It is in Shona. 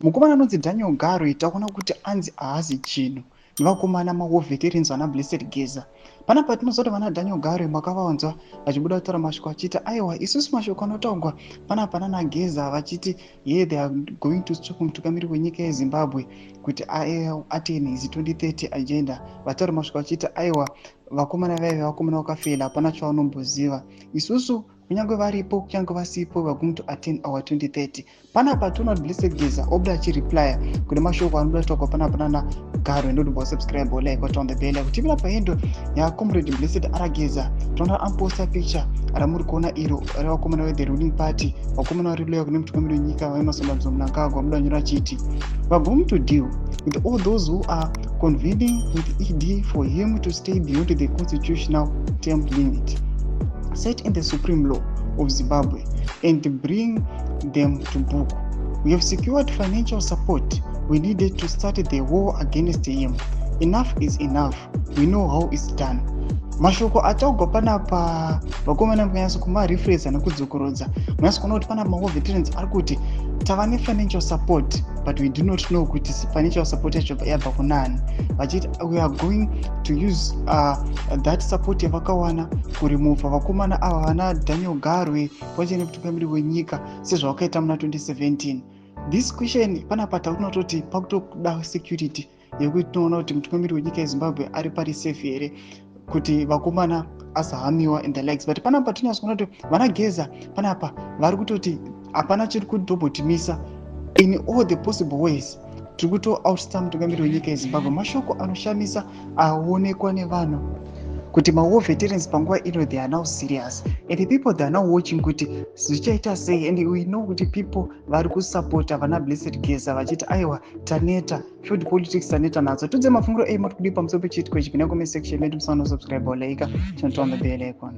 Mukomana anonzi Daniel Garwe takuona kuti anzi haazi chinhu nevakomana mawar veterans vana Blessed Geza. Panapa tinoziva kuti vana Daniel Garwe makavaunzwa vachibuda kutaura mashoko achiti aiwa, isusu mashoko anotaurwa panapa nana Geza vachiti ye they are going to stop mutungamiri wenyika yeZimbabwe kuti attain his 2030 agenda. Vataura mashoko achiti aiwa, vakomana vaive vakomana vakafela, hapana chavanomboziva. Isusu kunyange varipo, kunyange vasipo, we are going to attain our 2030. Panapa toona kuti Blessed Geza obuda achireplya kune mashoko anobuda kutaurwa panapa nana Garwe. Ndodobva subscribe, like, turn on the bell. Kutivira pahandle yacomrade Blessed Geza, toona aposta picture ramuri kuona iro revakomana vethe ruling party, vakomana vari loyal kune mutungamiri wenyika vaEmmerson Dambudzo Mnangagwa. Vabuda nyora achiti we are going to deal with all those who are convening with ED for him to stay beyond the constitutional term limit set in the supreme law of Zimbabwe and bring them to book. We have secured financial support we needed to start the war against him. Enough is enough. We know how it's done. Mashoko ataurwa panapa, vakomana, mukanyatso kumarefresa nekudzokorodza, munyatso kuona kuti panapa mawar veterans ari kuti tava nefinancial support, but we do not know kuti financial support yacho yabva kunani, vachiti we are going to use that support yavakawana kuremova vakomana ava vana Daniel Garwe pamwe nemutungamiri wenyika sezvavakaita muna 2017. This question panapa takunototi pakutoda security yekuti tinoona kuti mutungamiri wenyika yeZimbabwe ari pari safe here, kuti vakomana asaharmiwa and the likes. But panapa tinonyatso kuona kuti vana Geza panapa vari kutoti hapana chiri kutombotimisa. In all the possible ways tiri kuto-ousta mutungamiri wenyika yeZimbabwe. Mashoko anoshamisa aonekwa nevanhu kuti mawar veterans panguva ino, they are now serious and the people, they are now watching kuti zvichaita sei. And we know kuti people vari kusapota vana Blessed Geza vachiti aiwa, taneta field politics, taneta nadzo. Tudze mafungiro ei mati kudii pamusoro pechiitiko ichi? Pinda comment section medu, musanosubscribe, like, turn on the bell icon.